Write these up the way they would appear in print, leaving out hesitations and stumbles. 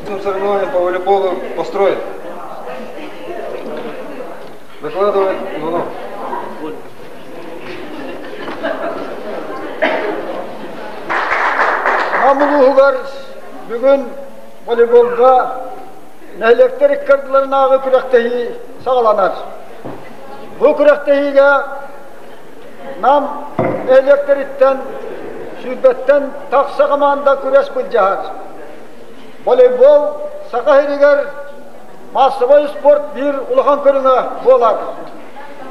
Соревнования по волейболу построен. Докладывает Иванов. Нам улууһугар бүгүн волейболга нэһилиэктэр иккардыларынааҕы күрэхтэһии саҕаланар. Бу күрэхтэһиигэ Нам нэһилиэктэриттэн сүүрбэттэн тахса хамаанда күрэс былдьаһар. Волейбол Саха сиригэр маассабай спорт биир улахан көрүҥэ буолар.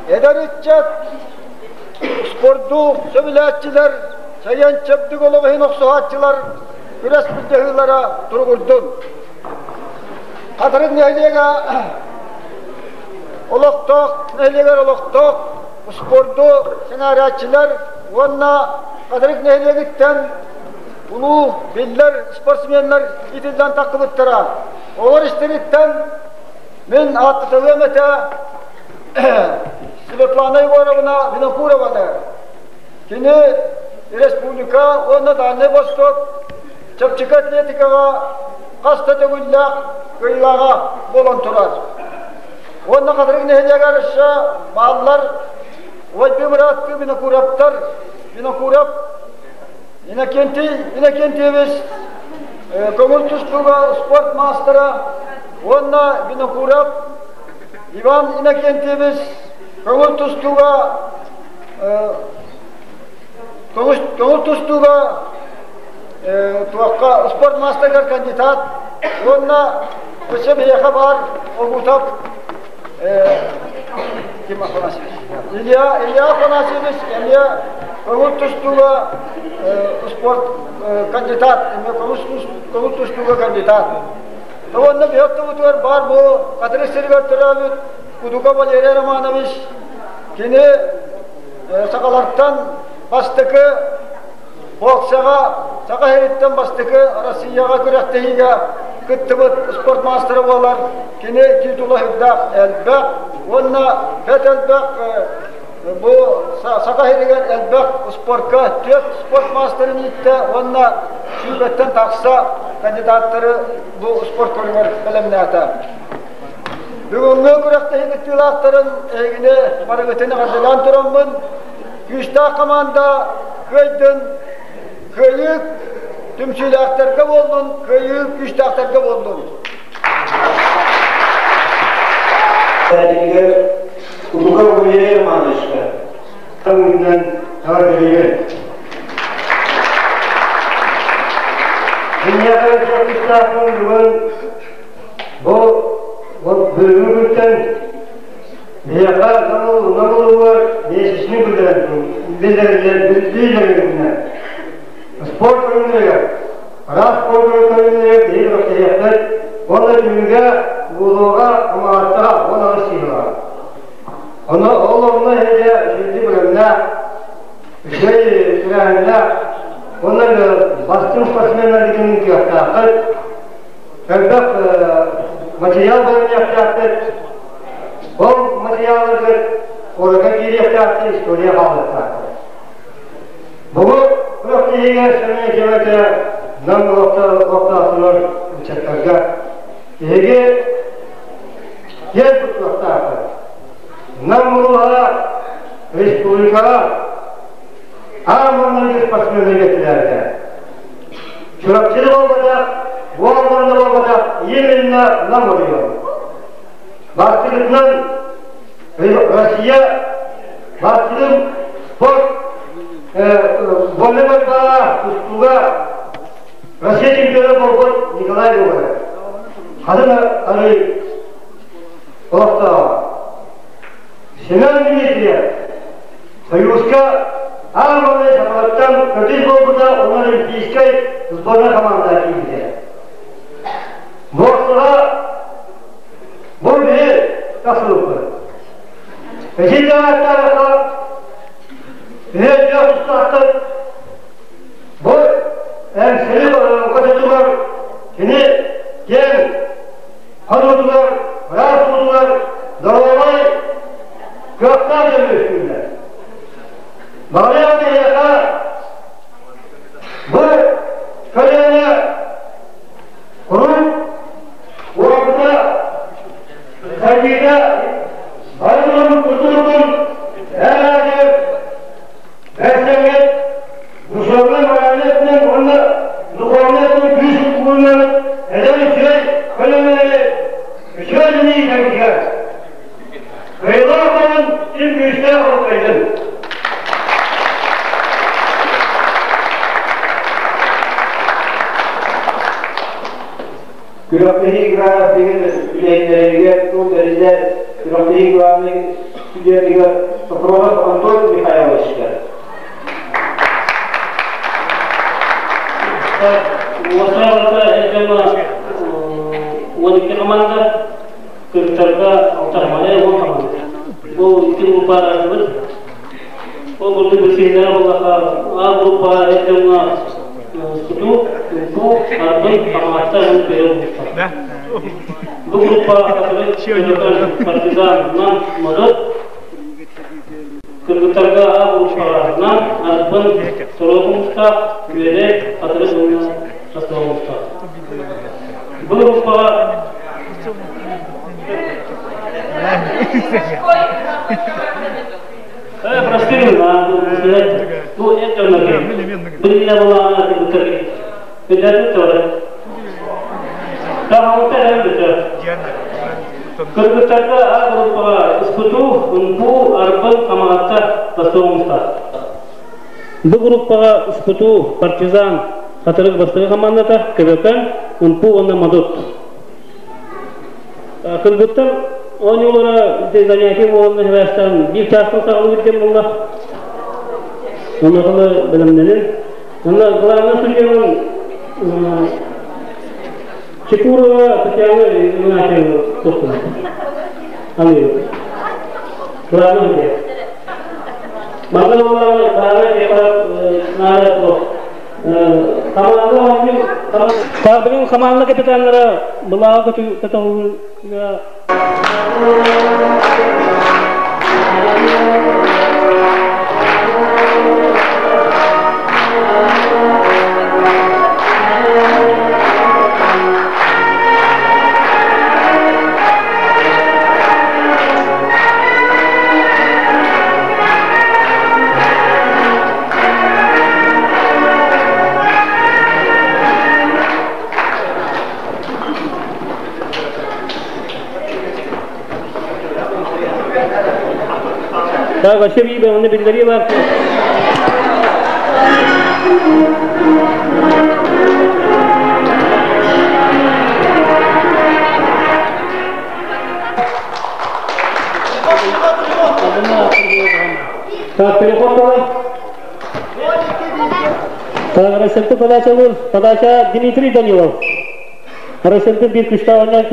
Эдэр ыччат спорду сөбүлээччилэр, чэгиэн чэбдик олох иһин охсуһааччылар күрэс былдьаһыылара туругурдун. Хатырык нэһилиэгэ олохтоох нэһилиэгэр олохтоох спорду сэҥээрээччилэр уонна Хатырык нэһилиэгиттэн улуу биллэр спортсменнар итиллэн тахсыбыттара. Олор истэриттэн мин ааттаталыам этэ Светлана Егоровна Винокурованы. Кини республика уонна Дальнай Восток чэпчэки атлетикаҕа хас да төгүллээх кыайыылааҕа буолан турар. Уонна Хатырык нэһилиэгэр өссө бааллар Уойбу бырааттыы Винокуровтар, Винокуров Иннокентий Иннокентьевич көҥүл тустууга спорт маастара уонна Винокуров Иван Иннокентьевич көҥүл тустууга көҥүл тустууга туохха спорт маастарыгар кандидат уонна өссө биһиэхэ баар Огутов Ким Афанасьевич Илья Илья Афанасьевич эмиэ көҥүл тустууга спорт кандидат эмиэ көҥүл тустууга кандидат. Уонна биһиги тылытыгар баар бу Хатырык сиригэр төрөөбүт Кудука Валерий Романович кини сахалартан бастакы боксаҕа Саха сириттэн бастакы Россияҕа күрэхтэһиигэ кыттыбыт спорт маастара буолар. Кини титула үрдээх элбэх уонна бэрт элбэх бу Саха сиригэр элбэх спорка түөрт спорт маастарын ииттэ уонна сүүрбэттэн тахса кандидаттары бу спорт көрүҥэр бэлэмнээтэ. Бүгүҥҥү күрэхтэһии кыттыылаахтарын эһигини барыгытын эҕэрдэлээн тураммын, күүстээх хамаанда кыайдын, кыайыы түмсүүлээхтэргэ буоллун, кыайыы күүстээхтэргэ буоллун! Сэтинигэр Кутуков Валерий Романовичка үрдүнэн эҕэрдэлиибин. Киниэхэ күүстээхпин бүгүн бу бүгүҥҥү күнтэн биһиэхэ Намылугар месячный биллэриллэр спорт көрүҥнэригэр араас спорт көрүҥнэригэр биһиги күрэхтэһиэхпит уонна түмүгэ буолуоҕа Хамаҕаттаҕа уонна Россияҕа. Ону ол онно иһигэ үчүгэйдик бэлэмнээх, үчүгэй тэрээһиннээх уонна бастыҥ спортсменнаргытын кыахтааххыт, элбэх материал бэлэмниэхтээххит. Ол материалларгыт куоракка киириэхтээхтэр, история хаалыахтаахтар. Бу күрэхтэһиигэ сэмэй кэмэтэ Нам олохтоохтор ыччаттарга биһиги киэн туттуохтаахпыт. Нам улууһа республикаҕа аан маҥнайгы спортсменнарга этилээбитэ. Чурапчыны буолбатах, Уолбанна буолбатах, именно Нам оройуон. Бастакытынан Россия бастыҥ спорт волейболга, тустууга Россия чемпиона буолбут Николай Гоголев. Хатын арый олохтооҕо. Семен Дмитриев Союзка аан маҥнай сахалартан көтүс буолбута уонна олимпийскай сборнай хамаандаҕа киирбитэ. Муостаҕа бу биһи тахсыбыппыт. Эсиндэ ааттаахха үһү тустаахтар бу Эҥсэли хототугар кини киэҥ хонуутугар, ыраас уутугар доруобай кыахтаах дьон үөскүүллэр. Баҕарыам киһиэхэ бу көлүөнэ куруук. сайдыыта барыларын кутурдун эр бэрсэҥҥит душевнай моральнай өттүнэн уонна духовнай өттүнэн күүс уурунан эдэр үчүгэй көлүөнэлэри үчүгэй дьону иитэргитигэр кыайыылаах буолун ким күүстээх ол кыайдын. Күрэхтэһии графигын үлэһиттэригэр тыл бэриллэр күрэхтэһии главный судьятыгар Софронов Антон Михайловичка. Уосаабыта эрдема 12 команда, кыргыттарга 6 команда, 10 команда. Бу икки группа араарбыт. Ол курдук билсиһиннэрэ буоллахха, А группаҕа эр дьоҥҥо Тутуу, Тумпу, Арбын, Хамаҕатта уонна Перел группа. Бу группа Хатырык, Көнөкөн, Партизан, Нам, Модут. Кыргыттарга А группаҕа Нам, Арбын, Сорок Мустаах, Күөрэ, Хатырык уонна Сосновый Мустаах. Бу группаҕа Бу эр дьоннорго билинэ булаана кыргыттар билэрин тоҕо Таһалта өлбүтэ. Кыргыттарга А группаҕа Испуту, Унпу, Арбын, Хамаҕатта бастыҥ Бу группаҕа Испуту, Партизан, Хатырык бастакы хамаандата, Көбөкөн, Унпу уонна Модут. Кыргыттар оонньуулара занятие буолан сибээстээн биир чаастан саҕалыыр диэн буолла. Онуоха бэлэмнэнин. Онно главный судьянан Чекурова Татьяна Игнатьевна туттуна. Аныыр. Главный судья. Манна буоллаҕына баара наара Хамаанда хамаанда капитаннара былааҕы көтөҕүүгэ Так, вообще бии онно биллэрии бар. Так, переход давай. Так, Ресепті подача Подача Дмитрий Данилов. Ресепті bir küşte oynayan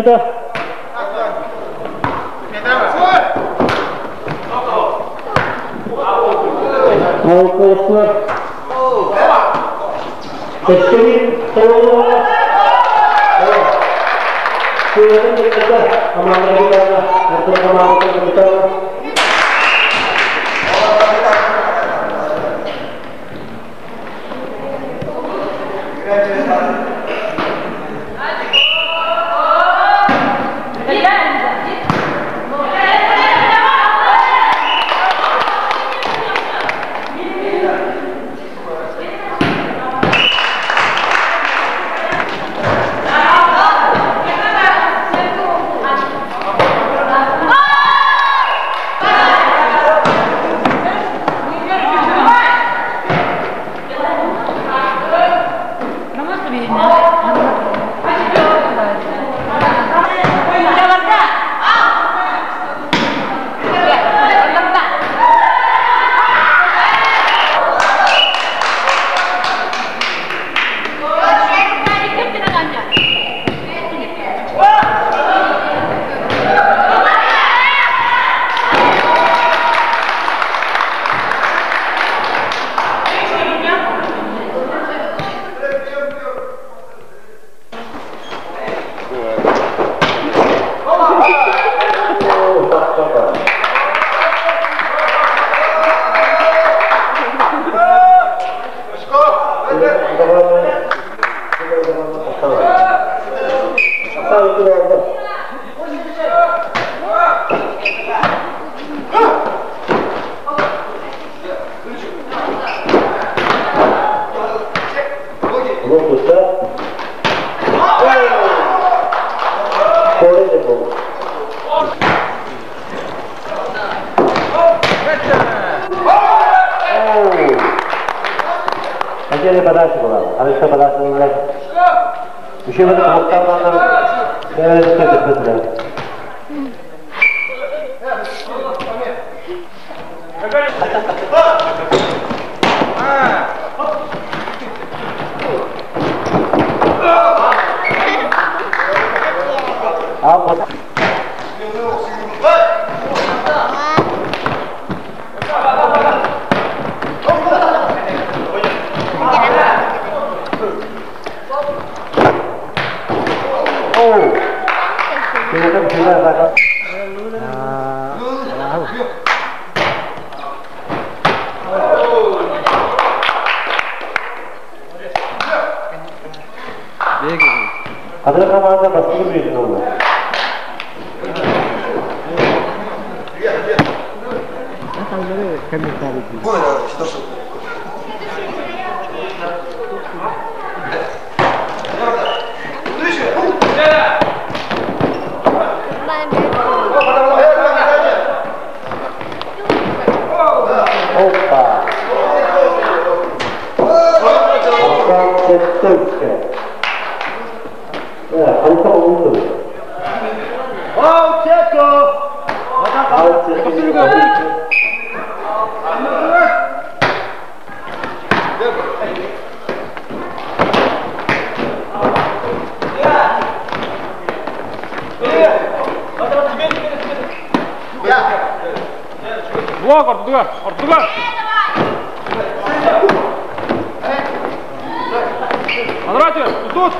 Arkadaşlar. Teslim Tolga. Блок туста. Коры болду. Отдельная подача была. А что подача была? Еще в этом там надо. Адыр команда бастырып берді олар. Опа! Алта oldu. Блок, ортуга, ортуга! Кондратьев, тут!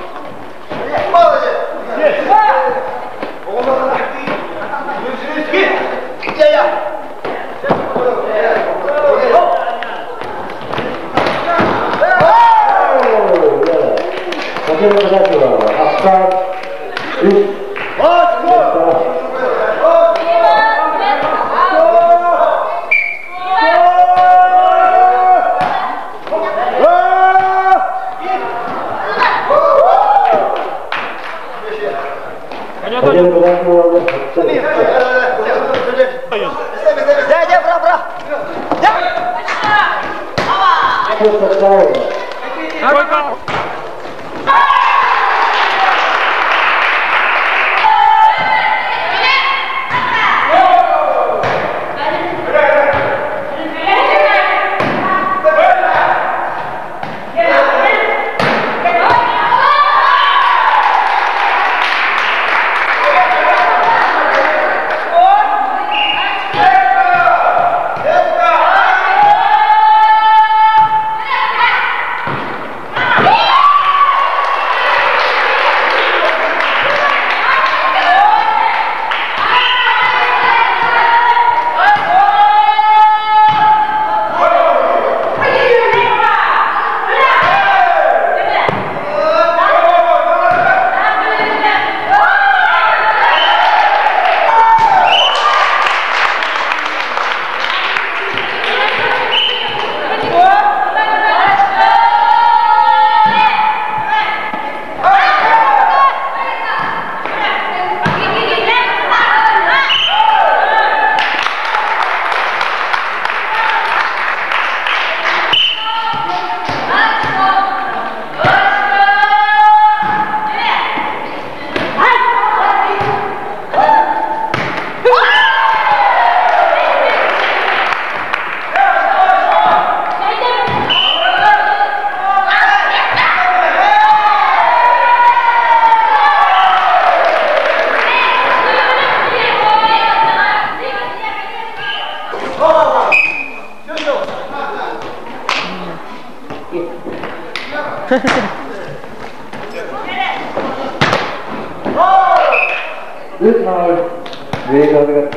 2, 1.